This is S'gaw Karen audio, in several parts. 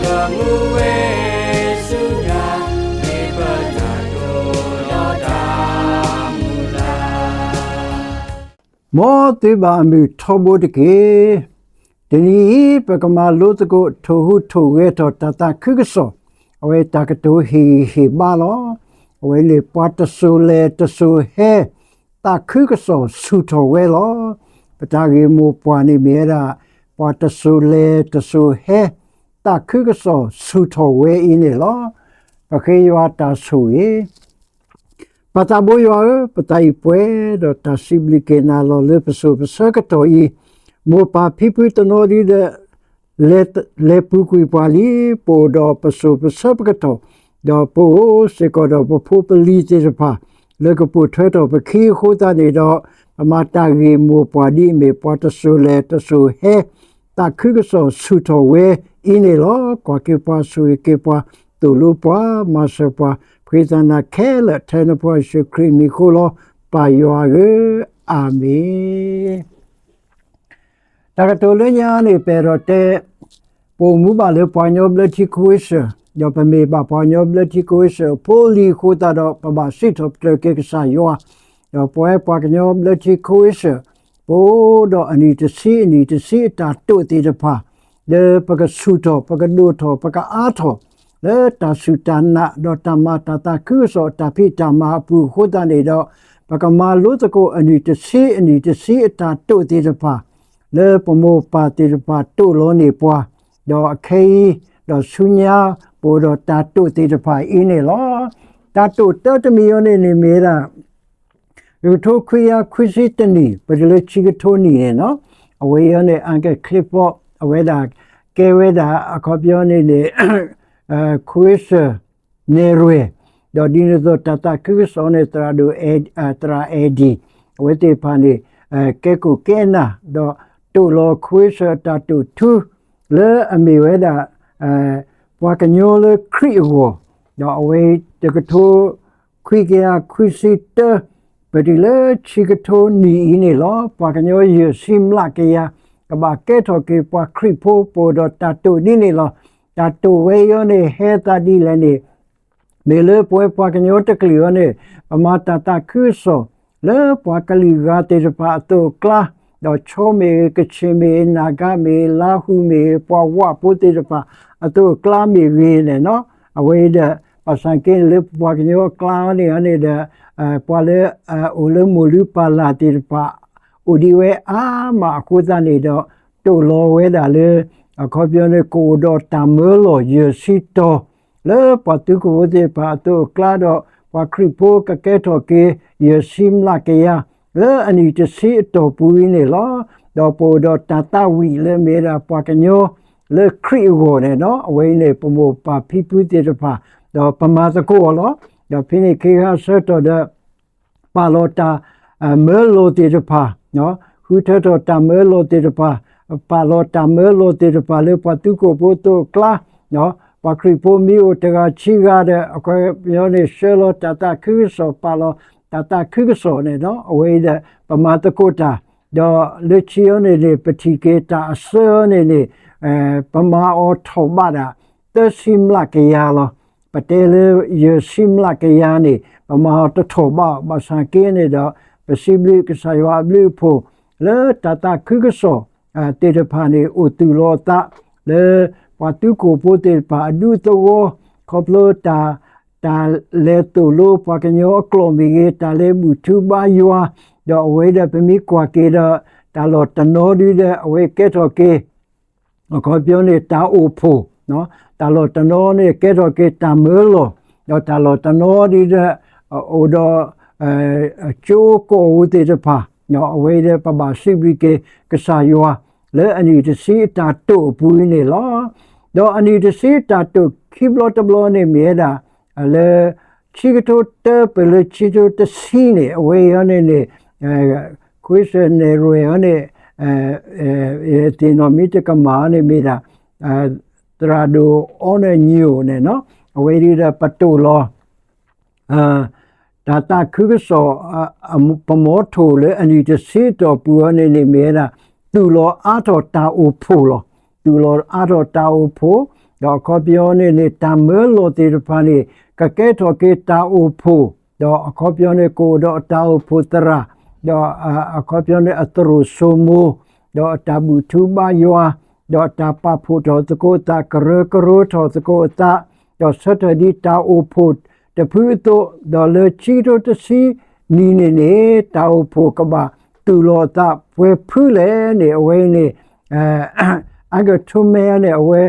ကမူဝဲဆူညါ မ့ၢ်ပတၢ်တိာ်ဒီးတၢ်မုၢ်လၢ်. မ်သုဘၣ်အမုာ်ထီဘိတက့ၢ်. တနံၤအံၤ ပကမၤလိသကိး ထိၣ်ဟူးထိၣ်ဂဲၤထီၣ်တၢ်သးခုကစီၣ်, အဝဲတၢ်ကတိၤဟ့ၣ်ဂံၢ်ဟ့ၣ်ဘါလီၤ. အဝဲန့ၣ် ပှၤတစိၤလဲၤတစိၤဟဲ သးခုကစီၣ်ဆူၣ်ထီၣ်ဝဲလီၤ. ပတၢ်ဂ့ၢ်မိၢ်ပှၢ်န့ၣ်မ့ၢ်ဝဲဒၣ် ပှၤတစိၤလဲၤတစိၤဟဲ သးခုကစီၣ်ဆူၣ်ထီၣ်ဝဲအံၤန့ၣ်လီၤ. ပဃ့ယွၤတၢ်ဆိၣ်ဂ့ၤ. ပၢ်သးဘိယွၤဧၢ, ပသးအံၤပှဲၤဒီးတၢ်စံးဘျုးက့ၤနၤလီၤ လၢပစိၤပဆၢကတီၢ်အံၤ, မိၢ်ပၢ်ဖံဖုတနီၤဒုဒီး လဲၤပူၤကွံာ်ပှၤလံ, ပအိၣ်ဒီးပစိၤပဆၢပကတီၢ်, ဒီးပအိၣ်စ့ၢ်ကီးဒီးပဖိပလံၤသ့ၣ်တဖၣ် လၢကပိာ်ထွဲထီၣ်ပခံအဃိသတးန့ၣ်ဒီး, ပမၤတၢ်ဂ့ၢ်မိၢ်ပှၢ်ဒ်အမ့ၢ် ပှၤတစိၤလဲၤတစိၤဟဲ သးခုကစီၣ်ဆူၣ်ထီၣ်ဝဲအံၤန့ၣ်လီၤ. ကွၢ်က့ၤပှၤ, ဆိၣ်ဂ့ၤက့ၤပှၤ, သိၣ်လိပှၤ, မၤစၢၤပှၤ, ပဃ့သးနၤခဲလၢာ် ထဲနဖိယ့ၣ်ၡူးခရံာ်မံၤအဃိလီၤ. ပၢ်ယွၤဧၢ, အၤမ့ၣ်. တၢ်ကတိၤလၢညါန့ၣ် ပအဲၣ်ဒိးတဲ, ပအိၣ်မူဘၣ်လၢပှၤကညီဘျၢထံခဝ့ၡၢၣ်, ဒီးပမ့ၢ်ဘၣ်ပှၤကညီဘျၢထံခဝ့ၡၢၣ် ဖိလံၤအဃိသတးဒီး ပဘၣ်စံးထီၣ်ပတြၢၤက့ၤကစၢ်ယွၤ, ဒီးပဝဲပှၤကညီဘျၢထံခဝ့ၡၢၣ် ပအိၣ်ဒီးအနံၣ်တဆံအနံၣ်တဆံအတၢ်တိာ်သ့ၣ်တဖၣ်, လၢပကဆူၣ်ထီၣ် ပကဒိၣ်ထီၣ် ပကအါထီၣ် လၢတၢ်စူၢ်တၢ်နာ် ဒီးတၢ်မၤတၢ်သးခုကစီၣ် တၢ်ဖံးတၢ်မၤအပူၤအဃိသတးန့ၣ်ဒီး, ပကမၤလိသကိးအနံၣ်တဆံအနံၣ်တဆံအတၢ်တိာ်သ့ၣ်တဖၣ်, လၢပမိၢ်ပၢ်သ့ၣ်တဖၣ်တိာ်လီၤန့ၢ်ပှၤ, ဒီးအခဲအံၤ, ဒီးဆူညါ, ပအိၣ်ဒီးတၢ်တိာ်သ့ၣ်တဖၣ်အံၤန့ၣ်လီၤ. တၢ်တိာ်တၢတမံၤအံၤန့ၣ်န့ၣ်မ့ၢ်ဝဲဒၣ် တကထိခွံကယၤခွံဆံတနံၣ် ပတုၤလၢဆံကထိနံၣ်န့ၣ်လီၤ. အဝဲအံၤန့ၣ် Uncle Clifford အဝဲဒၣ် ကဲဝဲဒၣ် အခီပညီန့ၣ်န့ၣ် ခဝ့ၡၢၣ်နဲၣ်ရွဲၣ်, ဒီးဒ်န့ၣ်အသိးတၢ်သးခုကစီၣ်န့ၣ် သရၣ်ဒိၣ် သရၣ်အဲၣ်ဒံၣ်, အဝဲသ့ၣ်တဖၣ်န့ၣ် ကဲခိၣ်ကဲနၢ် ဒီးတိာ်လီၤခဝ့ၡၢၣ်အတၢ်တိာ်ထူ လၢအမ့ၢ်ဝဲဒၣ် ပှၤကညီလၢခရံာ်အဂီၢ်, ဒီးအဝဲတကထိ ခွံကယၤခွံဆံတၢ, ပတုၤလၢဆံကထိနံၣ်အံၤန့ၣ်လီၤ. ပှၤကညီယဲၢ်ဆံမျးကယၤ ကဘၣ်ကဲထီၣ်က့ၤပှၤခရံာ်ဖိ ပအိၣ်ဒီးတၢ်တိာ်ဒ်န့ၣ်လီၤ. တၢ်တိာ်ဝဲအံၤန့ၣ် ဟဲသးဒ်လဲၣ်န့ၣ် မ့ၢ်လၢပဝဲပှၤကညီတကလုာ်အံၤန့ၣ် ပမၤတၢ်သးခုကစီၣ် လၢပှၤကလုာ်ဂၤသ့ၣ်တဖၣ်အသိးအကျါ, ဒီးခၠီမ့ၢ်ဂ့ၤ, ကခ့ၣ်မ့ၢ်ဂ့ၤ, နၤဂၤမ့ၢ်ဂ့ၤ, လါဟူမ့ၢ်ဂ့ၤ, ပှၤဝးဖိသ့ၣ်တဖၣ်အသိးအကျါမ့ၢ်ဂ့ၤန့ၣ်လီၤ. အဝဲအံၤဒီး ဘၣ်ဆၣ်က့န့ၣ်လၢပပှၤကညီအကျါအံၤန့ၣ်န့ၣ်ဒီး ပှၤလၢအအိၣ်လၢမိၢ်လုၢ်ပၢ်လၢ်သ့ၣ်တဖၣ် အိၣ်ဒံးဝဲအါမးအဃိသတးန့ၣ်ဒီး တိာ်လီၤဝဲဒၣ်လၢ အခီပညီန့ၣ် ကအိၣ်ဒီးတၢ်မၢလီၤယဲၢ်ဆံတီၤ လၢပှၤသုးခိၣ်ဖိသ့ၣ်တဖၣ်အသိးအကျါဒီး ပှၤခရံာ်ဖိကကဲထီၣ်က့ၤ ယဲၢ်ဆံမျးကယၤ လၢအနံၣ်တဆံအတီၢ်ပူၤအံၤန့ၣ်လီၤ. ဒီးပအိၣ်ဒီးတၢ်သးဝံၣ်လၢမ့ၢ်ဝဲဒၣ်ပှၤကညီ လၢခရံာ်အဂီၢ်န့ၣ်လီၤ. အဝဲအံၤန့ၣ် ပမိၢ်ပၢ်ဖံဖုသ့ၣ်တဖၣ် ဒီးပမၤသကိးအီၤလီၤ. ဒီးဖဲန့ၣ်ခ့ခါဆၢကတီၢ်ဒီး ပာ်လီၤတၢ်မၢလီၤသ့ၣ်တဖၣ်, ဃုထၢထီၣ်တၢ်မၢလီၤသ့ၣ်တဖၣ်, ပာ်လီၤတၢ်မၢလီၤသ့ၣ်တဖၣ်လၢပှၤသုးခိၣ်ဖိအသိးအကျါ, ပှၤခရံာ်ဖိမ့ၢ်အိၣ်တဂၤဆံဂၤဒီး အခီပညီန့ၣ် ဆှၢလီၤတၢ်သးခုကစီၣ် ပာ်လီၤတၢ်သးခုကစီၣ်န့ၣ်လီၤ. အဝဲအံၤဒီး ပမၤသကိးတၢ်, ဒီးလၢခံအံၤန့ၣ်န့ၣ် ပထံၣ်က့ၤတၢ်အစၢအံၤန့ၣ်န့ၣ် ပမၤအီၤထီၣ်ဘးဒၣ် သၢဆံမျးကယၤလီၤ. ပတဲလၢယဲၢ်ဆံမျးကယၤန့ၣ် ပမၤအီၤတထီၣ်ဘး ဘၣ်ဆၣ်က့န့ၣ်ဒီး ပစံးဘျုးကစၢ်ယွၤအဘျုးအဖှိၣ် လၢတၢ်သးခုကစီၣ်သ့ၣ်တဖၣ်န့ၣ် အိၣ်သူၣ်လီၤအသး လၢပှၤသုးခိၣ်ဖိသ့ၣ်တဖၣ်အဒူသဝီ ခီဖျိတၢ် တၢ်လဲၤသိၣ်လိပှၤကညီအကျိာ်မ့ၢ်ဂ့ၤ, တၢ်လဲၤဘူၣ်ထူဘါယွၤ, ဒီးအဝဲဒီးပမ့ၢ်ကွၢ်က့ၤဒီး တၢ်လီၢ်တနီၤဒုဒီး အဝဲကဲထီၣ်က့ၤ အခီပညီန့ၣ် တၢ်အိၣ်ဖှိၣ်, တၢ်လီၢ်တနီၤန့ၣ် ကဲထီၣ်က့ၤတၢ်မၢလီၤ, ဒီးတၢ်လီၢ်တနီၤဒုဒီး အိၣ်ဒီး ကၠိကီၢ်ဧိၤသ့ၣ်တဖၣ်, အဝဲဒီးပဘၣ်စံးဘျုးက့ၤကစၢ်ယွၤ လၢအနံၣ်တဆံအတၢ်တိာ်အပူၤအံၤန့ၣ်လီၤ. ဒီးအနံၣ်တဆံအတၢ်တိာ်ခံဘျီတဘျီန့ၣ်မ့ၢ်ဝဲဒၣ် လၢ ဆံကထိတၢပၢၢ်လၢဆံကထိတဆံန့ၣ် အဝဲအံၤန့ၣ်န့ၣ် ခဝ့ၡၢၣ်နဲၣ်ရွဲၣ်အံၤန့ၣ် သ့ၣ်နီၣ်မ့ၢ်တကမၣ်န့ၣ်မ့ၢ်ဒၣ် သရၣ်ဒိၣ်အီနၢၣ်ညိၣ်န့ၣ်လီၤ. အဝဲဒၣ်ဒီးပတိာ်လီၤ တၢ်သးခုကစီၣ် ပမီထိၣ်လၢအနံၣ်တဆံအတီၢ်ပူၤအံၤန့ၣ်န့ၣ်မ့ၢ်ဝဲဒၣ် သူၣ်လီၤအါထီၣ်တၢ်အိၣ်ဖှိၣ်လီၤ. သူၣ်လီၤအါထီၣ်တၢ်အိၣ်ဖှိၣ်, ဒီးအခီပညီန့ၣ်န့ၣ် တၢ်မၢလီၤသ့ၣ်တဖၣ်န့ၣ် ကကဲထီၣ်က့ၤတၢ်အိၣ်ဖှိၣ်, ဒီးအခီပညီန့ၣ် ကအိၣ်ဒီးအတၢ်အိၣ်ဖှိၣ်သရၣ်, ဒီးအခီပညီန့ၣ်အသရိာ်စိမိၤ, ဒီးအတၢ်ဘူၣ်ထူဘါယွၤ, ဒီးအတၢ်ပာ်ဖှိၣ်ထီၣ်သကိးအသး ကရၢကရိထီၣ်သကိးအသး, ဒီးဆၢထၢၣ်ဒ်တၢ်အိၣ်ဖှိၣ်တဖုအသိး, ဒီးလၢခံကထိတဆံနံၣ်န့ၣ်န့ၣ် တၢ်အိၣ်ဖှိၣ်ကဘၣ်သူၣ်လီၤအသးပှဲၤဖုလဲၣ်န့ၣ် အဝဲန့ၣ် အကထိမဲန့ၣ် အဝဲ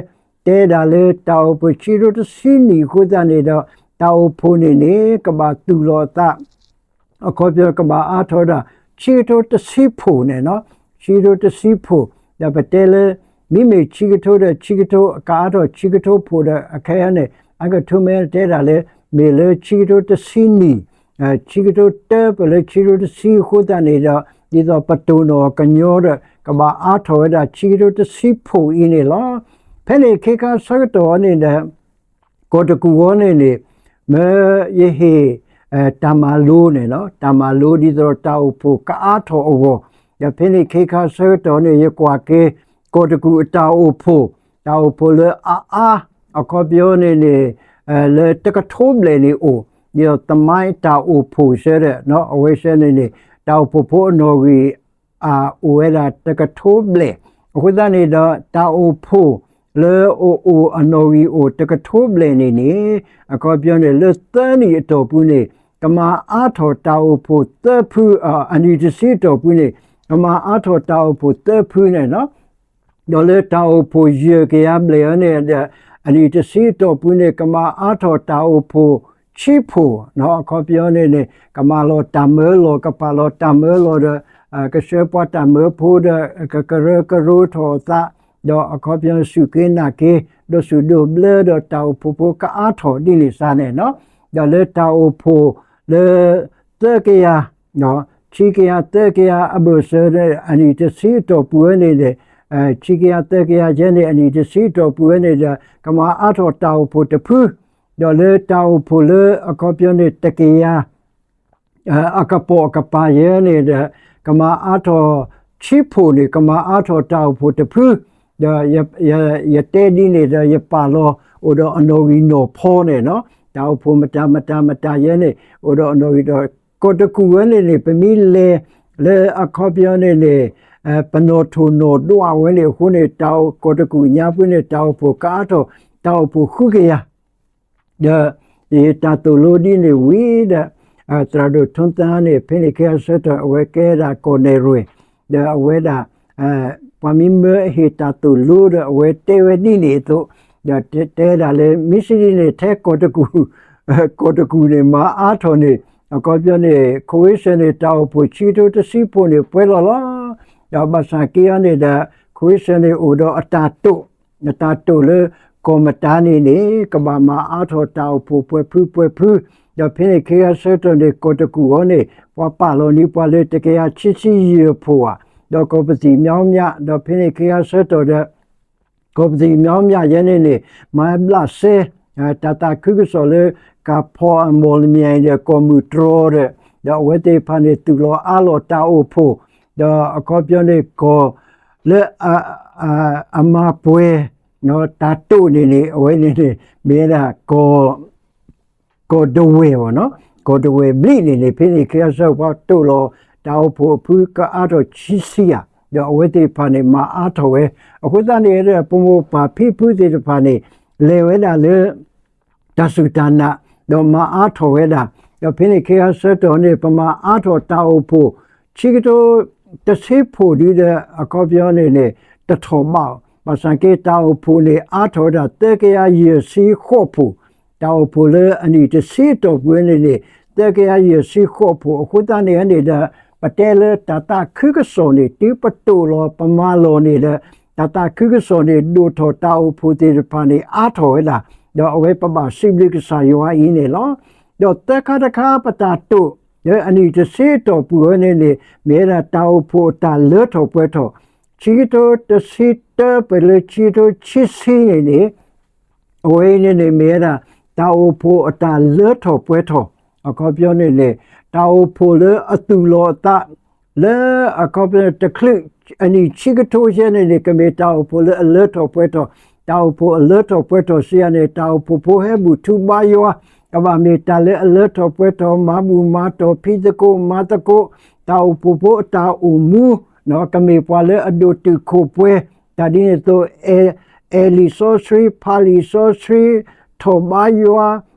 တဲဒၣ်လၢတၢ်အိၣ်ဖှိၣ်ခံကထိတဆံနံၣ်အဃိသတးန့ၣ်ဒီး တၢ်အိၣ်ဖှိၣ်န့ၣ်န့ၣ် ကဘၣ်သူၣ်လီၤအသး အခီပညီကဘၣ်အါထီၣ်ဝဲဒၣ် ခံကထိတဆံဖှိၣ်န့ၣ်လီၤ. ခံကထိတဆံဖှိၣ်, ဒီးပတဲလၢ မ့မ့ၢ်ခံကထိဒီး ခံကထိ ကအါထီၣ်ခံကထိဖှိၣ်ဒီး အခဲအံၤန့ၣ် အကထိမဲတဲဒၣ်လၢ မ့ၢ်လၢခံကထိတဆံနံၣ်, ခံကထိတၢပၢၢ်လၢခံကထိတဆံအဃိသတးန့ၣ်ဒီး ဒ်သိးပတိၢ်နီၣ်ကညီဒီး ကဘၣ်အါထီၣ်ဝဲဒၣ် ခံကထိတဆံဖှိၣ်အံၤန့ၣ်လီၤ. ဖဲန့ၣ်ခ့ခါဆၢကတီၢ်အံၤန့ၣ်ဒီး ကီၢ်တကူၣ်အံၤန့ၣ်န့ၣ် မ့ၢ်ယဟ့ၣ် တၢ်မၤလိန့ၣ်လီၤ. တၢ်မၤလိဒ်သိးတၢ်အိၣ်ဖှိၣ်ကအါထီၣ်အဂီၢ်, ဒီးဖဲန့ၣ်ခ့ခါဆၢကတီၢ်န့ၣ် ယကွၢ်က့ၤ ကီၢ်တကူၣ်အတၢ်အိၣ်ဖှိၣ်, တၢ်အိၣ်ဖှိၣ်လၢအအါ အခီပညီန့ၣ်န့ၣ် လၢတကထိဘျဲၣ်န့ၣ်အိၣ်, ဒ်သိးသမိုင်းတၢ်အိၣ်ဖှိၣ်ဆၢဒီး အဝဲဆၢန့ၣ်န့ၣ် တၢ်အိၣ်ဖှိၣ်ဖိအနီၣ်ဂံၢ် အအိၣ်ဝဲဒၣ်တကထိဘျဲၣ်, အဃိသတးန့ၣ်ဒီး တၢ်အိၣ်ဖှိၣ်လၢအအိၣ်အနီၣ်ဂံၢ်အိၣ်တကထိဘျဲၣ်န့ၣ်န့ၣ် အခီပညီန့ၣ် လၢသၢနံၣ်အတီၢ်ပူၤန့ၣ် ကမၤအါထီၣ်တၢ်အိၣ်ဖှိၣ်သၢဖု, အနံၣ်တဆံအတီၢ်ပူၤန့ၣ် ကမၤအါထီၣ်တၢ်အိၣ်ဖှိၣ်သၢဖုန့ၣ်လီၤ. ဒီးလၢတၢ်အိၣ်ဖှိၣ်ယဲၢ်ကယၤဘျဲၣ်အံၤန့ၣ်ဒီး အနံၣ်တဆံအတီၢ်ပူၤန့ၣ် ကမၤအါထီၣ်တၢ်အိၣ်ဖှိၣ်ဆံဖှိၣ်, အခီပညီန့ၣ်န့ၣ် ကမၤလီၤတၢ်မၢလီၤ ကပာ်လီၤတၢ်မၢလီၤဒီး ကဆှၢပှၤတၢ်မၢဖိဒီး ကကရၢကရိထီၣ်အသး, ဒီးအခီပညီစူၢ်က့ၤနာ်က့ၤ ဒိးစူၣ်ဒိးဘျၢဒီးတၢ်အိၣ်ဖှိၣ်ဖိကအါထီၣ်ဒ်န့ၣ်စ့ၢ်န့ၣ်လီၤ. ဒီးလၢတၢ်အိၣ်ဖှိၣ်လၢ သၢကယၤ ခံကယၤသၢကယၤအဘၢၣ်စၢၤ အနံၣ်တဆံအတီၢ်ပူၤဝဲန့ၣ်ဒီး ခံကယၤသၢကယၤယဲန့ၣ် အနံၣ်တဆံအတီၢ်ပူၤဝဲန့ၣ်ဒီး ကမၤအါထီၣ်တၢ်အိၣ်ဖှိၣ်တဖု, ဒီးလၢတၢ်အိၣ်ဖှိၣ်လၢအခီပညီန့ၣ် တကယၤ အကပိာ်အကပၤယဲန့ၣ်ဒီး ကမၤအါထီၣ်ဆံဖှိၣ်န့ၣ် ကမၤအါထီၣ်တၢ်အိၣ်ဖှိၣ်တဖု, ဒီးယတဲဒ်န့ၣ်ဒီး ယပာ်လီၤအိၣ်ဒီးအနီၣ်ဂံၢ်နီၣ်ဖီန့ၣ်လီၤ. တၢ်အိၣ်ဖှိၣ်မတၤမတၤမတၤယဲန့ၣ် အိၣ်ဒီးအနီၣ်ဂံၢ်ဒီး ကီၢ်တကူၣ်ဝဲန့ၣ်န့ၣ် ပမ့ၢ်လဲၤလၢအခီပညီန့ၣ်န့ၣ် ပနီၣ်ထိၣ်နီၣ်ဒွးဝဲန့ၣ်အဃိန့ၣ် တၢ်အိၣ်ကီၢ်တကူၣ်ညါပူၤန့ၣ် တၢ်အိၣ်ဖှိၣ်ကအါထီၣ် တၢ်အိၣ်ဖှိၣ်ဃုကယၤ ဒီးယတၢ်သိၣ်လိဒ်န့ၣ်ဝံၤဒီး သရၣ်ဒိၣ်ထွန်းသန်းန့ၣ် ဖဲန့ၣ်ခဲအံၤဆၢကတီၢ် အဝဲကဲဒၣ်ကီၢ်နဲၣ်ရွဲၣ်, ဒီးအဝဲဒၣ် ပှၤမ့ၢ်မၢအဟ့ၣ်တၢ်သိၣ်လိဒီး အဝဲတဲဝဲဒ်န့ၣ်အသိး, ဒီးတဲဒၣ်လၢ မ့ၢ်စံးဒ်န့ၣ် ထဲကီၢ်တကူၣ်, ကီၢ်တကူၣ်န့ၣ် မၤအါထီၣ်န့ၣ် အခီပညီန့ၣ် ခိဝ့ၡၢၣ်န့ၣ် တၢ်အိၣ်ဖှိၣ်ဆံကထိတဆံဖှိၣ်န့ၣ် ပှဲၤလီၤလီၤ. ဒီးဘၣ်ဆၣ်က့အံၤန့ၣ်ဒီး ခိဝ့ၡၢၣ်န့ၣ် အိၣ်ဒီးအတၢ်တိာ် အတၢ်တိာ်လၢ ကီၢ်မတၤန့ၣ်န့ၣ် ကဘၣ်မၤအါထီၣ်တၢ်အိၣ်ဖှိၣ်ပှဲၤဖုပှဲၤဖု, ဒီးဖဲန့ၣ်ခဲအံၤဆၢကတီၢ်န့ၣ် ကီၢ်တကူၣ်အံၤန့ၣ် ပှၤပာ်လီၤန့ၢ်ပှၤလၢတကယၤခံဆံယဲၢ်ဖှိၣ်ဧါ, ဒီးကီၢ်ပသံၣ်မၠီမၠး, ဒီးဖဲန့ၣ်ခဲအံၤဆၢကတီၢ်ဒီး ကီၢ်ပသံၣ်မၠီမၠးယဲန့ၣ်န့ၣ် မၤဘျးစဲ တၢ်သးခုကစီၣ်လၢ ကၤဖီအမီၢ်လမၠဲၣ်ဒီး ကီၢ်မုၢ်တြီဒီး ဒီးအဝဲသ့ၣ်တဖၣ်န့ၣ် သူၣ်လီၤအါလီၤတၢ်အိၣ်ဖှိၣ်, ဒီးအခီပညီန့ၣ် ကီၢ်လၢ အမၤပှဲၤ တၢ်တိာ်န့ၣ်န့ၣ် အဝဲန့ၣ်န့ၣ် မ့ၢ်ဝဲဒၣ် ကီၢ်ဒဝဲၢ်ဘၣ်နီၤ, ကီၢ်ဒဝဲၢ်ဘျံးန့ၣ်န့ၣ် ဖဲန့ၣ် ခ့အဆၢပှၤတိာ်လီၤ တၢ်အိၣ်ဖှိၣ်အဖုကအါထီၣ်ခံဆံယၤ, ဒီးအဝဲသ့ၣ်တဖၣ်န့ၣ် မၤအါထီၣ်ဝဲ, အဃိသတးန့ၣ်ဒီး ပမိၢ်ပၢ်ဖံဖုသ့ၣ်တဖၣ်န့ၣ် လဲၤဝဲဒၣ်လၢ တၢ်စူၢ်တၢ်နာ်, ဒီးမၤအါထီၣ်ဝဲဒၣ်, ဒီးဖဲန့ၣ်ခ့အဆၢကတီၢ်န့ၣ် ပမၤအါထီၣ်တၢ်အိၣ်ဖှိၣ် ဆံကထိတဆံဖှိၣ်ဒ်ဒီး အခီပညီန့ၣ်န့ၣ် တထီၣ်ဘးအီၤ, ဘၣ်ဆၣ်က့တၢ်အိၣ်ဖှိၣ်န့ၣ် အါထီၣ်ဝဲဒၣ်သၢကယၤယဲၢ်ဆံဃိးဖှိၣ်, တၢ်အိၣ်ဖှိၣ်လၢအနံၣ်တဆံအတီၢ်ပူၤန့ၣ်န့ၣ် သၢကယၤယဲၢ်ဆံဃိးဖှိၣ်, အဃိသတးန့ၣ်န့ၣ်ဒီး ပတဲလၢတၢ်သးခုကစီၣ်န့ၣ် တုၤပတိာ်လီၤပမၤလီၤန့ၣ်ဒီး တၢ်သးခုကစီၣ်န့ၣ် ဒိၣ်ထီၣ်တၢ်အိၣ်ဖှိၣ်သ့ၣ်တဖၣ်န့ၣ် အါထီၣ်ဝဲဒၣ်, ဒီးအဝဲပဘၣ်စံးဘျုးကစၢ်ယွၤအံၤန့ၣ်လီၤ. ဒီးသၢခါတခါပတၢ်တိာ် လၢအနံၣ်တဆံအတီၢ်ပူၤဝဲန့ၣ်န့ၣ် မ့ၢ်ဝဲဒၣ်တၢ်အိၣ်ဖှိၣ်အတၢ်လၢထီၣ်ပှဲၤထီၣ်, ဆံကထိတဆံတၢပၢၢ်လၢဆံကထိခံဆံန့ၣ်န့ၣ် အဝဲအံၤန့ၣ်န့ၣ် မ့ၢ်ဝဲဒၣ် တၢ်အိၣ်ဖှိၣ်အတၢ်လၢထီၣ်ပှဲၤထီၣ်, အခီပညီန့ၣ်န့ၣ် တၢ်အိၣ်ဖှိၣ်လၢအသူၣ်လီၤအသး လၢအခီပညီတချုး အနံၣ်ဆံကထိယဲန့ၣ်န့ၣ် ကမ့ၢ်တၢ်အိၣ်ဖှိၣ်လၢအလၢထီၣ်ပှဲၤထီၣ်, တၢ်အိၣ်ဖှိၣ်အလၢထီၣ်ပှဲၤထီၣ်စံးယၤန့ၣ် တၢ်အိၣ်ဖှိၣ်ဖိဟဲဘူၣ်ထူဘါယွၤ, ကဘၣ်မ့ၢ်တၢ်လၢအလၢထီၣ်ပှဲၤထီၣ် မၤဘူၣ်မၤတီၢ် ဖံးသကိးမၤသကိး, တၢ်အိၣ်ဖှိၣ်ဖိအတၢ်အိၣ်မူ ကမ့ၢ်ပှၤလၢအဒိၣ်တုာ်ခိၣ်ပှဲၤ, တၢ်ဒ်န့ၣ်အသိး အဲၣ်လံာ်စီဆှံ ဖးလံာ်စီဆှံ ထီၣ်ဘါယွၤ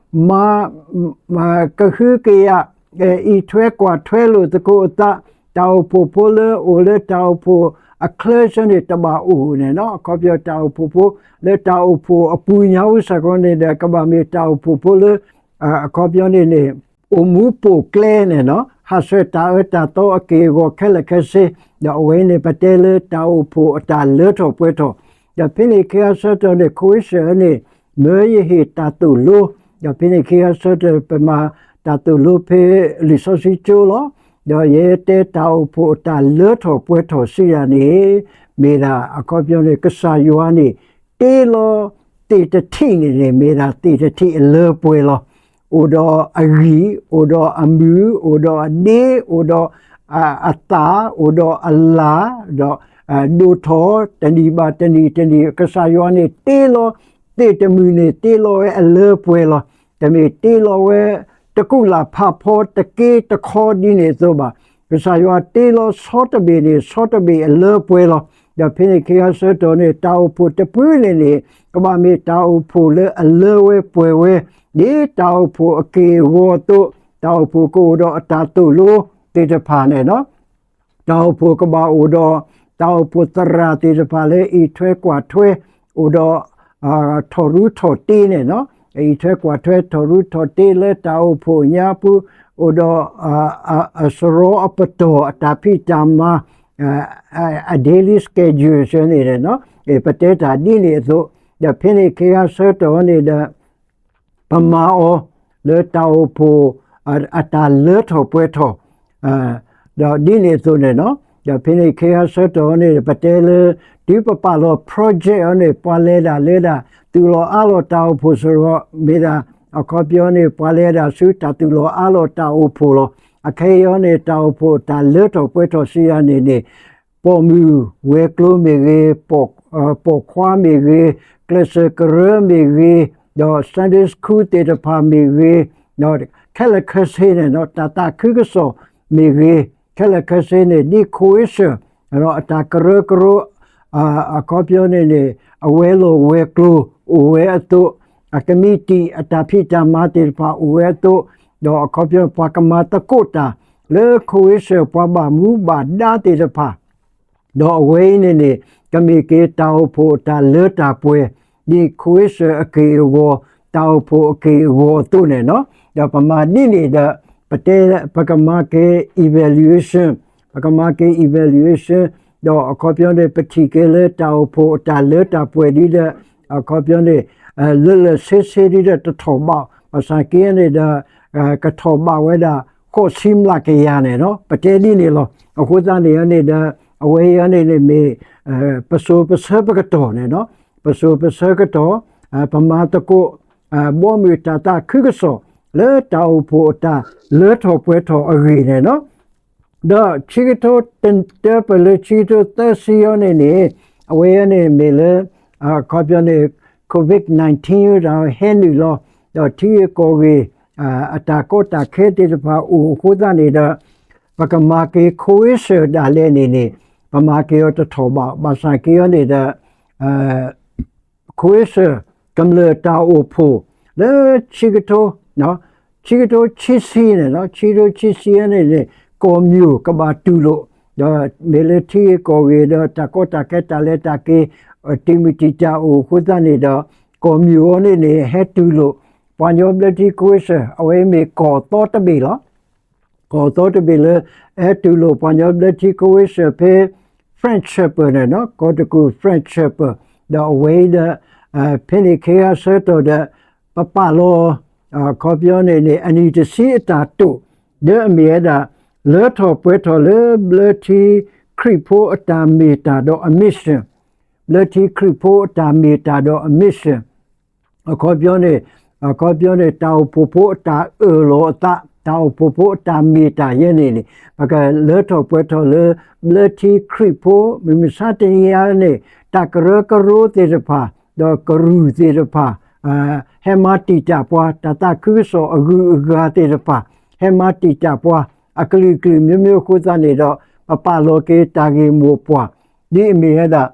မၤ ကဟုကယာ် အံးထွဲကွၢ်ထွဲလိာ်သကိးအသး, တၢ်အိၣ်ဖှိၣ်ဖိလၢအိၣ်လၢတၢ်အိၣ်ဖှိၣ်အချၢဆၢန့ၣ် တဘၣ်အိၣ်န့ၣ်လီၤ. အခီပညီတၢ်အိၣ်ဖှိၣ်ဖိ လၢတၢ်အိၣ်ဖှိၣ်အပူၤညါအူစ့ၢ်ကီးန့ၣ်ဒီး ကဘၣ်မ့ၢ်တၢ်အိၣ်ဖှိၣ်ဖိလၢ အခီပညီန့ၣ်န့ၣ် အိၣ်မူပိာ်ကျဲန့ၣ်လီၤ. ဟးဆှဲးတၢ်အၢတၢ်သီအက့ၢ်အဂီၤခဲလၢာ်ခဲဆ့, ဒီးအဝဲန့ၣ် ပတဲလၢတၢ်အိၣ်ဖှိၣ်အတၢ်လၢထီၣ်ပှဲၤထီၣ်, ဒီးဖဲန့ၣ်ခံဂၤဆၢကတီၢ်န့ၣ် ခိဝ့ၡၢၣ်န့ၣ် မၢယဟ့ၣ်တၢ်သိၣ်လိ, ဒီးဖဲန့ၣ်ခံဂၤဆၢကတီၢ် ပမၤတၢ်သိၣ်လိဖဲလံာ်စီဆှံကၠိလီၤ. ဒီးယတဲတၢ်အိၣ်ဖှိၣ်အတၢ်လၢထီၣ်ပှဲၤထီၣ်စံးယၤန့ၣ် မ့ၢ်ဒၣ်အခီပညီန့ၣ် ကစၢ်ယွၤန့ၣ် တ့လီၤသ့ၣ်တထံၣ်န့ၣ်န့ၣ် မ့ၢ်ဒၣ်သ့ၣ်တထံၣ်အလၢပှဲၤလီၤ. အိၣ်ဒီးအဂံၢ်, အိၣ်ဒီးအမုၢ်, အိၣ်ဒီးအဒ့, အိၣ်ဒီးအသၣ်, အိၣ်ဒီးအလၣ်, ဒီးဒိၣ်ထီၣ်တနံၣ်ဘၣ်တနံၣ်တနံၣ်, ကစၢ်ယွၤန့ၣ်တ့လီၤ သ့ၣ်တမုၢ်န့ၣ် တ့လီၤဝဲအလၢပှဲၤလီၤ. တမ့ၢ်တ့လီၤဝဲ တကူၣ်လၢ်ဖးဖီတက့တခီဒ်န့ၣ်အသိးဘၣ်. ကစၢ်ယွၤတ့လီၤဆီတဘ့ၣ်န့ၣ် ဆီတဘ့ၣ်အလၢပှဲၤလီၤ. ဒီးဖဲန့ၣ်ခံဂၤဆၢကတီၢ်န့ၣ် တၢ်အိၣ်ဖှိၣ်တဖုန့ၣ်န့ၣ် ကဘၣ်မ့ၢ်တၢ်အိၣ်ဖှိၣ်လၢအလၢဝဲပှဲၤဝဲ, ဒ်တၢ်အိၣ်ဖှိၣ်အက့ၢ်အဂီၤအသိး, တၢ်အိၣ်ဖှိၣ်ကအိၣ်ဒီးအတၢ်သိၣ်လိသ့ၣ်တဖၣ်န့ၣ်လီၤ. တၢ်အိၣ်ဖှိၣ်ကဘၣ်အိၣ်ဒီး တၢ်အိၣ်ဖှိၣ်သရၣ်သ့ၣ်တဖၣ်လၢအံးထွဲကွၢ်ထွဲ, အိၣ်ဒီး ထီၣ်ရူထီၣ်တ့န့ၣ်လီၤ. အံးထွဲကွၢ်ထွဲ ထီၣ်ရူထီၣ်တ့လၢတၢ်အိၣ်ဖှိၣ်ညါပူၤ, အိၣ်ဒီး အစရီအပတီၢ်အတၢ်ဖံးတၢ်မၤ, အ daily schedule န့ၣ်, ပတဲတၢ်ဒ်န့ၣ်အသိး, ဒီးဖဲန့ၣ်ခံဂၤဆၢကတီၢ်န့ၣ်ဒီး ပမၤအီၤလၢတၢ်အိၣ်ဖှိၣ် အတၢ်လၢထီၣ်ပှဲၤထီၣ်, ဒီးဒ်န့ၣ်အသိးန့ၣ်လီၤ. ဒီးဖဲန့ၣ်ခံဂၤဆၢကတီၢ်န့ၣ် ပတဲလၢ တုၤပပာ်လီၤ project အီၤန့ၣ် ပှၤလဲၤဒၣ်လဲၤဒၣ် သူၣ်လီၤအါလီၤတၢ်အိၣ်ဖှိၣ်စရီ မ့ၢ်ဒၣ် အခီပညီန့ၣ် ပှၤလဲၤဒၣ်ဆူတၢ်သူၣ်လီၤအါလီၤတၢ်အိၣ်ဖှိၣ်လီၤ. အခဲအံၤအီၤန့ၣ် တၢ်အိၣ်ဖှိၣ်တၢ်လၢထီၣ်ပှဲၤထီၣ်စံးယၤန့ၣ်န့ၣ် ပိာ်မုၣ်ဝဲၤကျိၤမ့ၢ်ဂ့ၤ, ပိာ်ခွါမ့ၢ်ဂ့ၤ, ကျဲးစၢးကရၢမ့ၢ်ဂ့ၤ, ဒီး Sunday School သ့ၣ်တဖၣ်မ့ၢ်ဂ့ၤ, ဒီးခဲလၢာ်ခဲဆ့န့ၣ် တၢ်သးခုကစီၣ်မ့ၢ်ဂ့ၤ, ခဲလၢာ်ခဲဆ့န့ၣ် ဒ်ခိဝ့ၡၢၣ် အတၢ်ကရၢကရိ အခီပညီန့ၣ်န့ၣ် အဝဲၤလီၢ်ဝဲၤကျိၤအိၣ်ဝဲအသိး, အကမံးတံာ်အတၢ်ဖံးတၢ်မၤသ့ၣ်တဖၣ် အိၣ်ဝဲအသိး, ဒီးအခီပညီ ပှၤကမၤသကိးတၢ်လၢခိဝ့ၡၢၣ် ပှၤဘၣ်မူဘၣ်ဒါသ့ၣ်တဖၣ်, ဒီးအဝဲအံၤန့ၣ်န့ၣ် ကမ့ၢ်က့ၤတၢ်အိၣ်ဖှိၣ်အတၢ်လၢတၢ်ပှဲၤ ဒ်ခိဝ့ၡၢၣ်အက့ၢ်အဂီၤ, တၢ်အိၣ်ဖှိၣ်အက့ၢ်အဂီၤအသိးန့ၣ်လီၤ. ဒီးပမၤဒ်န့ၣ်ဒီး ပတဲ ပကမၤက့ၤ evaluation, ပကမၤက့ၤ evaluation, ဒီးအခီပညီန့ၣ် ပထံၣ်က့ၤလၢတၢ်အိၣ်ဖှိၣ်အတၢ်လၢတၢ်ပှဲၤဒ်ဒီး အခီပညီန့ၣ် လၢာ်လၢာ်ဆ့ဆ့ဒ်ဒီးတထီၣ်ဘး, ဘၣ်ဆၣ်က့န့ၣ်ဒီး ကထီၣ်ဘးဝဲဒၣ် ဃိးဆံမျးကယၤန့ၣ်လီၤ. ပတဲဒ်န့ၣ်လီၤ. အဃိသတးန့ၣ်န့ၣ်ဒီး အဝဲအံၤန့ၣ်န့ၣ်မ့ၢ် ပစိၤပဆၢပကတီၢ်န့ၣ်လီၤ. ပစိၤပဆၢကတီၢ် ပမၤသကိး ဘီမုၢ်တၢ်သးခုကစီၣ် လၢတၢ်အိၣ်ဖှိၣ်အတၢ်လၢထီၣ်ပှဲၤထီၣ်အဂ့ၢ်န့ၣ်လီၤ. ဒီးဆံကထိ တၢပၢၢ်လၢဆံကထိသၢဆံအီၤန့ၣ်န့ၣ် အဝဲအံၤန့ၣ်မ့ၢ်လၢ အခီပညီန့ၣ် COVID nineteen တၢ်ဟဲနုာ်လီၤ ဒီးထံဂ့ၢ်ကီၢ်ဂ့ၢ် အတၢ်ကီတၢ်ခဲသ့ၣ်တဖၣ်အိၣ်အဃိသတးန့ၣ်ဒီး ပကမၤက့ၤခိဝ့ၡၢၣ်ဒၣ်လဲာ်န့ၣ်န့ၣ် ပမၤက့ၤအီၤတထီၣ်ဘး, ဘၣ်ဆၣ်က့အီၤန့ၣ်ဒီး ခိဝ့ၡၢၣ် ကမျၢၢ်တၢ်အိၣ်ဖှိၣ် လၢဆံကထိ ဆံကထိဆံဆံန့ၣ်လီၤ. ဆံကထိဆံဆံန့ၣ်န့ၣ် ကီၢ်မၠိၣ်ကဘၣ်တူၢ်လိာ်, ဒီးမ့ၢ်လၢထံဂ့ၢ်ကီၢ်ဂ့ၢ်ဒီး တၢ်ကီတၢ်ခဲတၢ်လဲၤတၢ်က့ၤ တံာ်မုၢ်တံာ်တာ်အိၣ်အဃိသတးန့ၣ်ဒီး ကီၢ်မၠိၣ်အီၤန့ၣ်န့ၣ် ဟဲတူၢ်လိာ် ပှၤကညီဘျၢထံခိဝ့ၡၢၣ် အဝဲမ့ၢ်ကီၢ်သီတဘ့ၣ်လီၤ. ကီၢ်သီတဘ့ၣ်လၢ ဟဲတူၢ်လိာ်ပှၤကညီဘျၢထံခိဝ့ၡၢၣ်ဖဲ French Shepherd န့ၣ်လီၤ. ကီၢ်တကူၣ် French Shepherd ဒီးအဝဲအံၤဒီး ဖဲန့ၣ်ခံဂၤဆၢကတီၢ်ဒီး ပပာ်လီၤ အခီပညီန့ၣ်န့ၣ် အနံၣ်တဆံအတၢ်တိာ် လၢအမ့ၢ်ဝဲဒၣ် လၢထီၣ်ပှဲၤထီၣ်လၢဘျၢထံခရံာ်ဖိအတၢ်မ့ၢ်တၢ်ဒီးအ mission, ဘျၢထံခရံာ်ဖိအတၢ်မ့ၢ်တၢ်ဒီးအ mission အခီပညီန့ၣ် အခီပညီန့ၣ် တၢ်အိၣ်ဖှိၣ်ဖိအတၢ်အၢၣ်လီၤအသး တၢ်အိၣ်ဖှိၣ်ဖိအတၢ်မ့ၢ်တၢ်ယဲန့ၣ်န့ၣ် ပကလၢထီၣ်ပှဲၤထီၣ်လၢ ဘျၢထံခရံာ်ဖိ မုၢ်မဆါတနံၤအံၤန့ၣ် တၢ်ကရၢကရိသ့ၣ်တဖၣ် ဒီးကရူၢ်သ့ၣ်တဖၣ် ဟဲမၤတံာ်တာ်ပှၤ, တၢ်သးခုကစီၣ်အဂုၤအဂၤသ့ၣ်တဖၣ် ဟဲမၤတံာ်တာ်ပှၤ အကလုာ်ကလုာ် မျိုးမျိုး အဃိသတးန့ၣ်ဒီး ပပာ်လီၤက့ၤတၢ်ဂ့ၢ်မိၢ်ပှၢ် ဒ်အမ့ၢ်ဝဲဒၣ်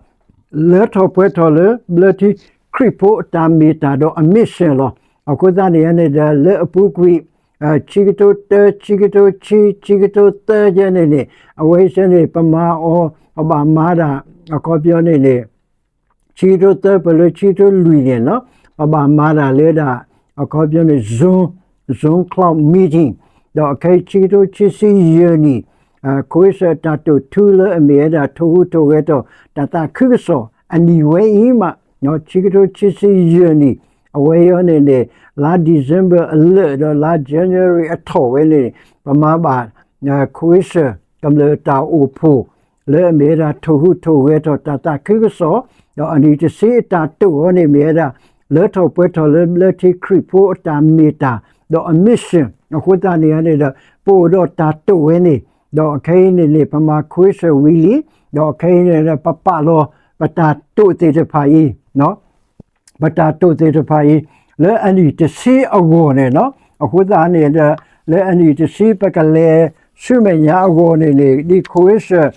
လၢထီၣ်ပှဲၤထီၣ်လၢဘျၢထံခရံာ်ဖိအတၢ်မ့ၢ်တၢ်ဒီးအ mission လီၤ. အဃိသတးန့ၣ်န့ၣ်ဒီး လၢအပူၤကွံာ် ဆံကထိတၢ ဆံကထိဆံ ဆံကထိသၢယဲန့ၣ်န့ၣ် အဝဲသ့ၣ်န့ၣ် ပမၤအီၤ ပဘၣ်မၤဒၣ် အခီပညီန့ၣ်န့ၣ် ဆံကထိသၢပၢၢ်လၢဆံကထိလွံၢ်န့ၣ်လီၤ. ပဘၣ်မၤဒၣ်လၢဒၣ် အခီပညီန့ၣ် Zoom, Zoom cloud meeting ဒီးအခဲအံၤ ဆံကထိခံဆံယဲၢ်နံၣ် ခဝ့ၡၢၣ်တၢ်တိာ်ထူလၢအမ့ၢ်ဝဲဒၣ် ထိၣ်ဟူးထိၣ်ဂဲၤထီၣ် တၢ်သးခုကစီၣ်အနံၣ်ဝဲအံၤမး ဆံကထိခံဆံယဲၢ်နံၣ် အဝဲအံၤန့ၣ်န့ၣ် လါ December အလၢာ်ဒီးလါ January အထီၣ်ဝဲန့ၣ် ပမၤဘၣ် ခဝ့ၡၢၣ်ကမျၢၢ်တၢ်အိၣ်ဖှိၣ် လၢအမ့ၢ်ဝဲဒၣ် ထိၣ်ဟူးထိၣ်ဂဲၤထီၣ်တၢ်သးခုကစီၣ် ဒီးအနံၣ်တဆံအတၢ်တိာ်အီၤန့ၣ်မ့ၢ်ဝဲဒၣ် လၢထီၣ်ပှဲၤထီၣ်လၢဘျၢထံခရံာ်ဖိအတၢ်မ့ၢ်တၢ် ဒီးအ mission အဃိသတးန့ၣ်န့ၣ်ဒီး ပအိၣ်ဒီးတၢ်တိာ်ဝဲန့ၣ် ဒီးအခဲအံၤန့ၣ်န့ၣ် ပမၤခဝ့ၡၢၣ်ဝံၤလံ ဒီးအခဲအံၤန့ၣ်ဒီး ပပာ်လီၤ ပတၢ်တိာ်သ့ၣ်တဖၣ်အံၤ ပတၢ်တိာ်သ့ၣ်တဖၣ်အံၤ လၢအနံၣ်တဆံအဂီၢ်န့ၣ်လီၤ. အဃိသတးန့ၣ်ဒီး လၢအနံၣ်တဆံ ပကလဲၤဆူမဲာ်ညါအဂီၢ်န့ၣ်န့ၣ် ဒ်ခဝ့ၡၢၣ်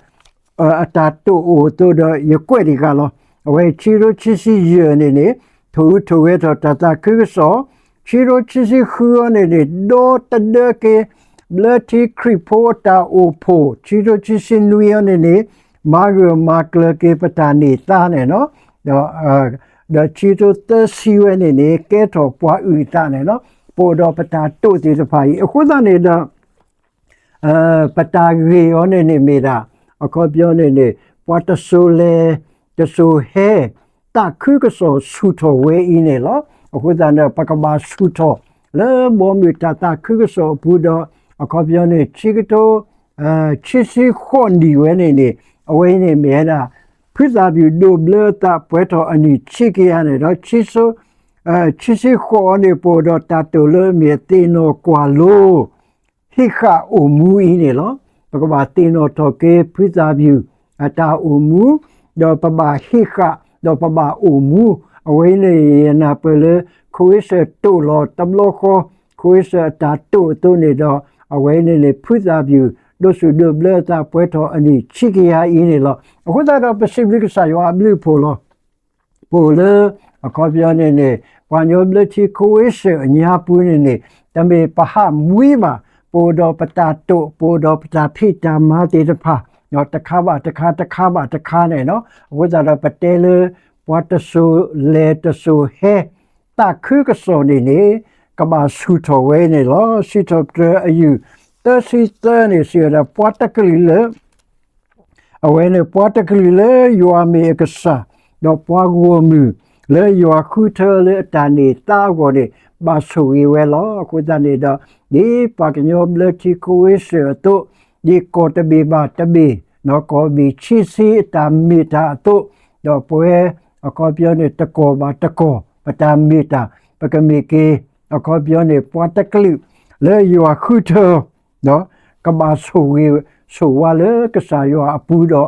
အတၢ်တိာ်အိၣ်အသိးဒီး ယကွဲးတဂၤလီၤ. အဝဲဆံကထိခံဆံယဲၢ်န့ၣ်န့ၣ် ထိၣ်ဟူးထိၣ်ဂဲၤထီၣ်တၢ်သးခုကစီၣ်, ဆံကထိခံဆံဃုအီၤန့ၣ်န့ၣ် ဒီတဒၢက့ၤ ဘျၢထံခရံာ်ဖိအတၢ်အိၣ်ဖှိၣ်, ဆံကထိခံဆံနွံအီၤန့ၣ်န့ၣ် မၤဂၢၢ်မၤကျၢၤက့ၤပတၢ်န့ၢ်သါန့ၣ်လီၤ. ဒီးဆံကထိသၢဆံဝဲန့ၣ်န့ၣ် ကဲထီၣ်ပှၤအုၣ်အသးန့ၣ်လီၤ. ပအိၣ်ဒီးပတၢ်တိာ်သ့ၣ်တဖၣ်အံၤ အဃိသတးန့ၣ်ဒီး ပတၢ်ဂ့ၢ်အီၤန့ၣ်န့ၣ်မ့ၢ်ဒၣ် အခီပညီန့ၣ်န့ၣ် ပှၤတစိၤလဲၤ တစိၤဟဲ သးခုကစီၣ်ဆူၣ်ထီၣ်ဝဲအံၤန့ၣ်လီၤ. အဃိသတးန့ၣ် ပကဘၣ်ဆူၣ်ထီၣ် လၢဘီမုၢ်တၢ်သးခုကစီၣ်အပူၤဒီး အခီပညီန့ၣ် ဆံကထိ ဆံဆံဃိးနံၣ်ဝဲန့ၣ်န့ၣ် အဝဲအံၤန့ၣ်မ့ၢ်ဝဲဒၣ် ဖုသးပျုၢ်ဒိးဘျၢအသးပှဲၤထီၣ်အနံၣ်ဆံကယၤန့ၣ်ဒီး ဆံဆံဃိးအီၤန့ၣ် ပအိၣ်ဒီးတၢ်တိာ်လၢအမ့ၢ်သ့ၣ်နီၣ်ကွၢ်လိ ဟ့ၣ်ဃာ်အိၣ်မူအံၤန့ၣ်လီၤ. ပကဘၣ်သ့ၣ်နီၣ်ထီၣ်က့ၤဖုသးပျုၢ်အတၢ်အိၣ်မူ, ဒီးပဘၣ်ဟ့ၣ်ဃာ် ဒီးပဘၣ်အိၣ်မူ, အဝဲအံၤန့ၣ် ယနၢ်ပၢၢ်လၢ ခဝ့ၡၢၣ်တိာ်လီၤတဘျီဃီ, ခဝ့ၡၢၣ်အတၢ်တိာ်အသိးန့ၣ်ဒီး အဝဲအံၤန့ၣ်န့ၣ် ဖုသးပျုၢ်ဒိးဆူၣ်ဒိးဘျၢအသးပှဲၤထီၣ်အနံၣ်ဆံကယၤအံၤန့ၣ်လီၤ. အဃိသတးဒီး ပစံးဘျုးကစၢ်ယွၤအဘျုးအဖှိၣ်လီၤ. ပအိၣ်လၢ အခီပညီန့ၣ်န့ၣ် ပှၤကညီဘျၢထံခဝ့ၡၢၣ်အညါပူၤန့ၣ်န့ၣ် တမ့ၢ်ပဟးမှံဘၣ်, ပအိၣ်ဒီးပတၢ်တိာ် ပအိၣ်ဒီးပတၢ်ဖံးတၢ်မၤသ့ၣ်တဖၣ် တခါဘၣ်တခါ တခါဘၣ်တခါန့ၣ်လီၤ. အဃိသတးဒီး ပတဲလၢ ပှၤတစိၤလဲၤတစိၤဟဲ သးခုကစီၣ်န့ၣ်န့ၣ် ကဘၣ်ဆူၣ်ထီၣ်ဝဲန့ၣ်လီၤ. စံးထီၣ်ပတြၢၤအယုၢ် သၢဆံသၢန့ၣ် စံးဝဲဒၣ် ပှၤတကလုာ်လၢ အဝဲန့ၣ် ပှၤတကလုာ်လၢယွၤမ့ၢ်အကစၢ်, ဒီးပှၤဂီၢ်မုၢ်လၢယွၤဃုထၢလၢအတၢ်န့ၢ်သါအဂီၢ်န့ၣ် ဘၣ်ဆိၣ်ဂ့ၤဝဲလီၤ. အဃိသတးန့ၣ်ဒီး ဒ်ပှၤကညီဘျၢထံခဝ့ၡၢၣ်အသိး, ဒ်ကီၢ်တဘ့ၣ်ဘၣ်တဘ့ၣ်, ကီၢ်ဘ့ၣ်ခံဆံအတၢ်မ့ၢ်တၢ်အသိး, ဒီးပဝဲ အခီပညီန့ၣ် တကီၢ်ဘၣ်တကီၢ် ပတၢ်မ့ၢ်တၢ် ပကမ့ၢ်က့ၤ အခီပညီန့ၣ် ပှၤတကလုာ်လၢယွၤဃုထၢ ဒီးကဘၣ်ဆိၣ်ဂ့ၤ ဆိၣ်ဝါလၢကစၢ်ယွၤအပူၤဒီး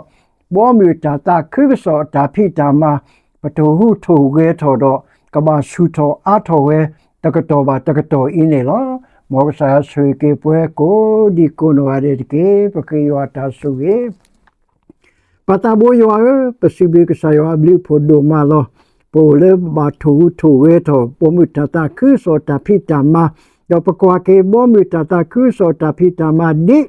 ဘီမုၢ်တၢ်သးခုကစီၣ်အတၢ်ဖံးတၢ်မၤ ပထိၣ်ဟူးထိၣ်ဂဲၤထီၣ်ဒီး ကဘၣ်ဆူၣ်ထီၣ်အါထီၣ်ဝဲ တကတီၢ်ဘၣ်တကတီၢ်အံၤန့ၣ်လီၤ. မ်ကစၢ်ယွၤဆိၣ်ဂ့ၤက့ၤပှၤကိးဒံကိးနီၢ်ဂၤဒဲးတက့ၢ်. ပဃ့ယွၤတၢ်ဆိၣ်ဂ့ၤ ပၢ်သးဘိယွၤဧၢ, ပစံးဘျုးကစၢ်ယွၤအဘျုးအဖှိၣ်ဒိၣ်မးလီၤ. ပအိၣ်လၢပဘၣ်ထိၣ်ဟူးထိၣ်ဂဲၤထီၣ် ဘီမုၢ်တၢ်သးခုကစီၣ်တၢ်ဖံးတၢ်မၤ, ဒီးပကွၢ်က့ၤဘီမုၢ်တၢ်သးခုကစီၣ်တၢ်ဖံးတၢ်မၤဒ်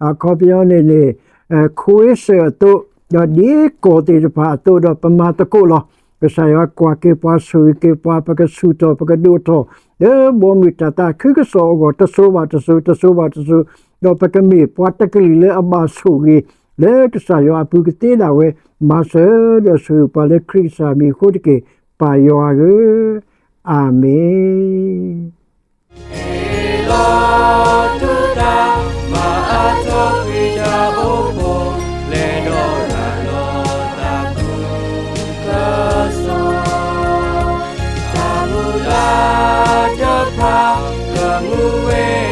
အခီပညီန့ၣ်န့ၣ် ခဝ့ၡၢၣ်အသိး, ဒီးဒ်ကီၢ်သ့ၣ်တဖၣ်အသိးဒီးပမၤသကိးလီၤ. ကစၢ်ယွၤကွၢ်က့ၤပှၤဆိၣ်ဂ့ၤက့ၤပှၤ ပကဆူၣ်ထီၣ်ပကဒိၣ်ထီၣ် လၢဘီမုၢ်တၢ်သးခုကစီၣ်အဂီၢ် တစိၤဘၣ်တစိၤ တစိၤဘၣ်တစိၤ, ဒီးပကမ့ၢ်ပှၤတကလုာ်လၢအဘၣ်ဆိၣ်ဂ့ၤ လၢကစၢ်ယွၤအပူၤကသ့ဒၣ်ဝဲ မၤစၢၤဒီးဆိၣ်ဂ့ၤပှၤလၢခရံာ်ကစၢ်မံၤအဃိတက့ၢ်. ပၢ်ယွၤဧၢ, အၤမ့ၣ်. လီၤတူၢ်တၢ်မၤအါထီၣ်ကွံာ်တၢ်အိၣ်ဖှိၣ် လဲၤဒီးရၤလီၤသးခုကစီၣ်, တၢ်မုၢ်လၢ်တဖၣ် ကမူဝဲ